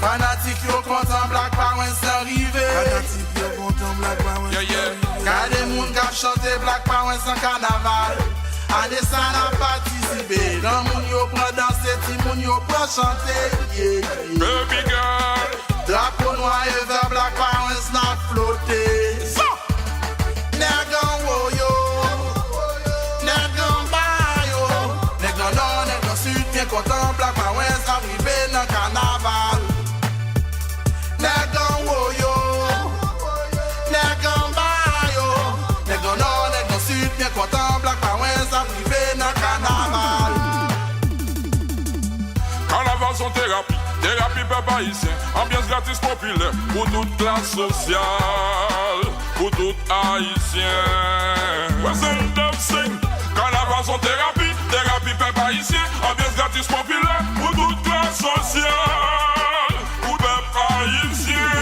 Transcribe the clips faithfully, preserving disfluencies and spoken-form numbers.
Fanatik yo kontan Black Pawens nan rive. Fanatik yo kontan Black Pawens nan rive. Gade moun k ap chante Black Pawens nan kanaval. Ane sa n ap patisipe. Granmoun yo pran danse, timoun yo pran chante. Yeah, yeah. Baby girl. Drapo nwa e vè Black Pawens n ap flote. Nèg anwo yo, nèg anba yo, nèg nan nò, nèg nan sid, byen kontan Black Pawens ap rive nan kanaval. Nèg anwo yo, nèg anba yo, nèg nan nò, nèg nan sid, byen kontan Black Pawens ap rive nan kanaval. Kanaval se yon terapi, terapi pèp ayisyen, anbyans gratis popilè pou tout klas sosyal, pou tout ayisyen. Present dancing, kanaval se yon terapi, terapi pèp ayisyen, anbyans gratis popilè pou tout klas sosyal, pou pèp ayisyen.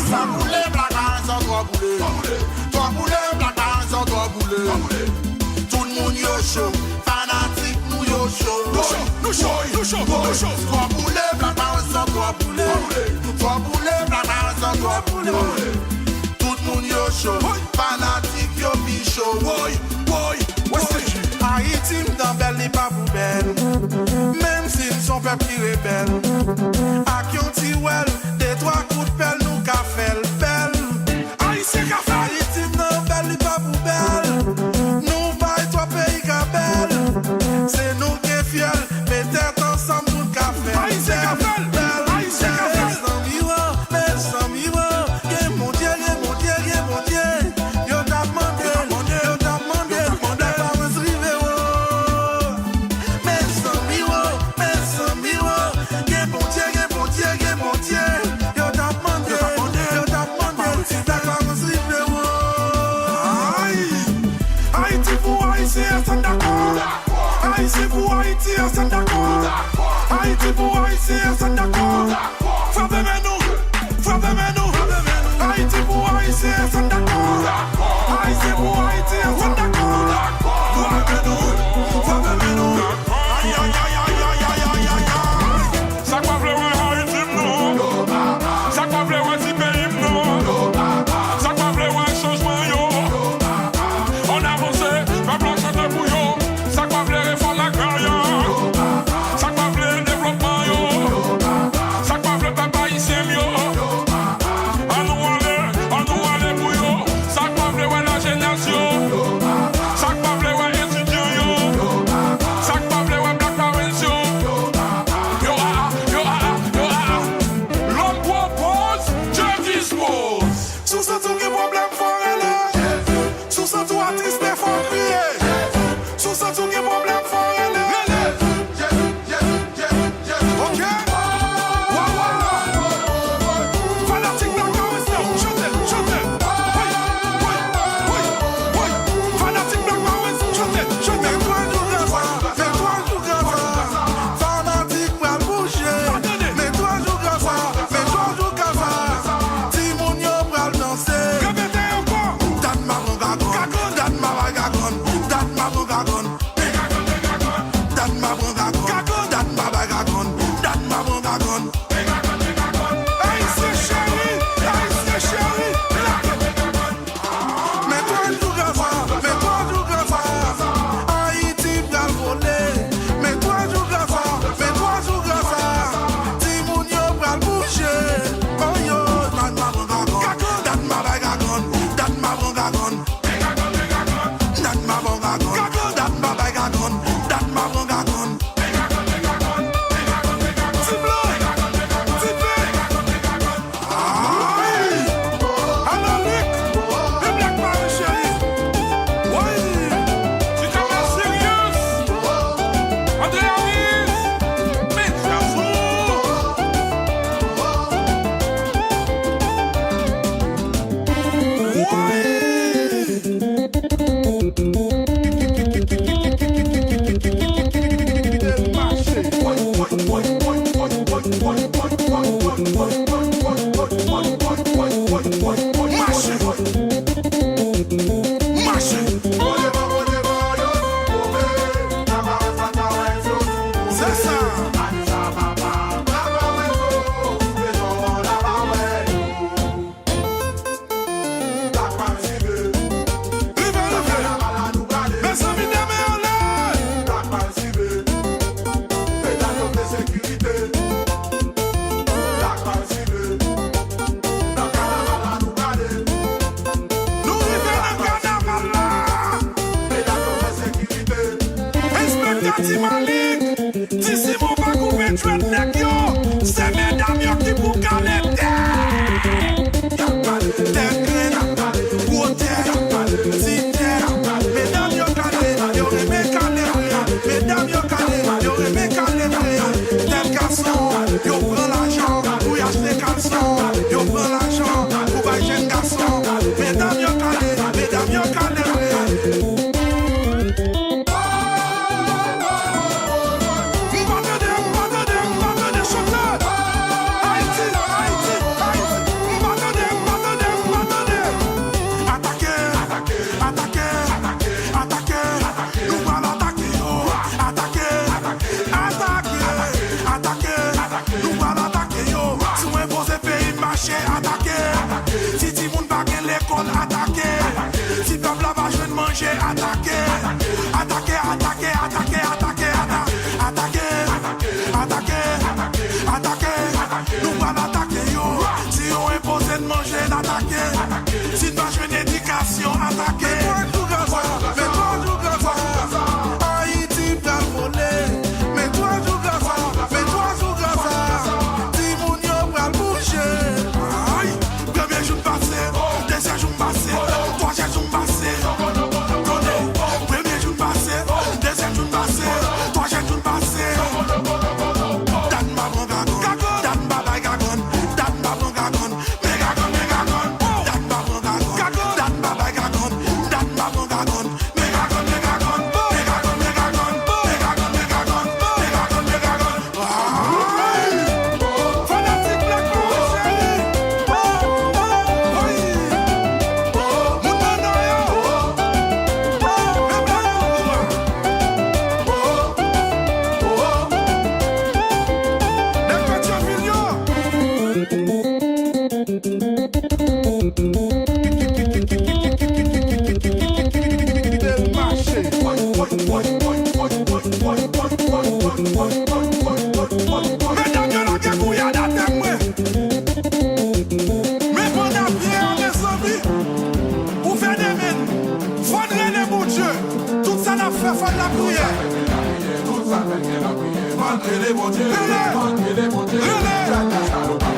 Sa boule, Black Pawens an twò boule. Twò boule, Black Pawens an twò boule. Tout moun yo cho, fanatik nou yo cho. Nou cho, nou cho, nou cho, nou cho. Twò boule, Black Pawens an twò boule. Twò boule, Black Pawens an twò boule. Tout moun yo cho, fanatik yo pi cho. Woy, woy, woy. Ayiti m nan bèl, li pa pou bèl. Menm si m se yon pèp ki rebèl. Ak yon ti wèl, de twa kout pèl, nou ka fè l bèl. Ayisyen ka fè l. Ayiti m nan bèl, li pa pou bèl. Nou bay twòp peyi ka bèl. Se nou gen fyèl, met tèt ansanm pou n ka fè l. Ayisyen ka fè l. Bèl, bèl. Ayisyen ka fè l. Mezanmi wo, mezanmi wo. Gen Bondye, gen Bondye, gen Bondye. Yo t ap mande, yo t ap mande, Black Pawens rive wo. Mezanmi wo, mezanmi wo. Gen Bondye, gen Bondye, gen Bondye. Yo t ap mande, yo t ap mande, Black Pawens rive wo. Ay! Ayiti pou Ayisyen, èske n dakò? Ayisyen pou Ayiti, èske n dakò? Ayiti pou Ayisyen, èske n dakò? Frape men nou, frape men nou. Ayiti pou Ayisyen, èske n dakò? Ayisyen pou Ayiti, èske n dakò? Frape men nou, frape men nou. Ay, ay, ay. Sa k pa vle wè Ayiti m non. Sa k pa vle wè ti peyi m non. Sa k pa vle wè chanjman yo. Ann avanse, pèp la chante pou yo. Sa k pa vle refòm agrarya. Sa k pa vle devlopman yo. Sa k pa vle pèp ayisyen m yo. Ann nou ale, ann nou ale pou yo. Sa k pa vle wè lajenès yo. Sa k pa vle wè etidyan yo. Sa k pa vle wè Black Pawens yo. Yo a a, yo a a, yo a a. L'homme propose, Dieu dispose. Si w santi w gen pwoblèm, fò w rele. Si w santi w atriste, fò w kriye. Si w santi w gen pwoblèm, fò w rele. Rele. Ok. Wa, wa. Fanatik Black Pawens yo, chante, chante. Woy, woy, woy, woy. Fanatik Black Pawens, chante, chante. Fanatik pral bouje. Men twa jou grasa, men twa jou grasa. Timoun yo pral danse. Repete ankò. Dat m pa pran gagann, dat m pa bay gagann, dat m pa pran gagann. Dat m pa pran gagann, dat m pa bay gagann, dat m pa pran gagann. Ayisyen cheri, Ayisyen cheri, lage. Men twa jou grasa, men twa jou grasa. Ayiti pral vole. Men twa jou grasa, men twa jou grasa. Timoun yo pral bouje. Oh yo, dat m pa pran gagann, dat m pa bay gagann, dat m pa pran gagann. Dat m pa pran gagann, dat m pa bay gagann, dat m pa pran gagann. Ti blan, ti pen. Ay! Analik, e Black Pawens cheri. Woy! Ti kama serious. Andre Aris, men djaz ou. Woy! Mache! Mache! Se sa! Malik, di Simon pa koupe djwèt nèg yo, se medam yo ki pou kale tè. Tèt grenn, gwo tèt, ti tèt, medam yo kale, yo renmen kale vre. Medam yo kale, yo renmen kale vre. Tèt gason, yo pran lajan pou y achte kalson, yo pran lajan pou bay jèn gason. Medam yo kale, medam yo kale vre. M pa tande, m pa tande, m pa tande chante. Ayiti, Ayiti, Ayiti. M pa tande, m pa tande, m pa tande. Atake, atake, atake, atake. Nou pral atake yo. Atake, atake, atake. Nou pral atake yo. Si w enpoze peyi m mache, atake. Si timoun pa gen lekòl, atake. Si pèp la pa jwenn manje, atake. Atake, atake, atake, atake, ata-, atake. Atake, atake, nou pral atake yo. Si yo enpoze n manje, n atake. Si n pa jwenn edikasyon, atake. Men twa jou Gaza, men twa jou Gaza. Ayiti pral vole. Men twa jou Gaza, men twa jou Gaza. Timoun yo pral bouje. Ay! Premye jou n pase, dezyèm jou n pase, twazyèm jou n pase. Tande, premye jou n pase, dezyèm jou n pase, twazyèm jou n pase. Dat m pa pran gagann, dat m pa bay gagann, dat m pa pran gagann, men gagann, men gagann. Dat m pa pran gagann, dat m pa bay gagann, dat m pa pran gagann. Fanatik Black Power, cheri. Wi. Moun nan nan yo. Men Black Power. Nèg Petyonvil yo. Medam yo lage gouyad atè mwen. Men pandan pye a, mezanmi, ouvè de men n. Fò n rele Bondye. Tout sa n ap fè, fò n lapriyè. Rele! Rele!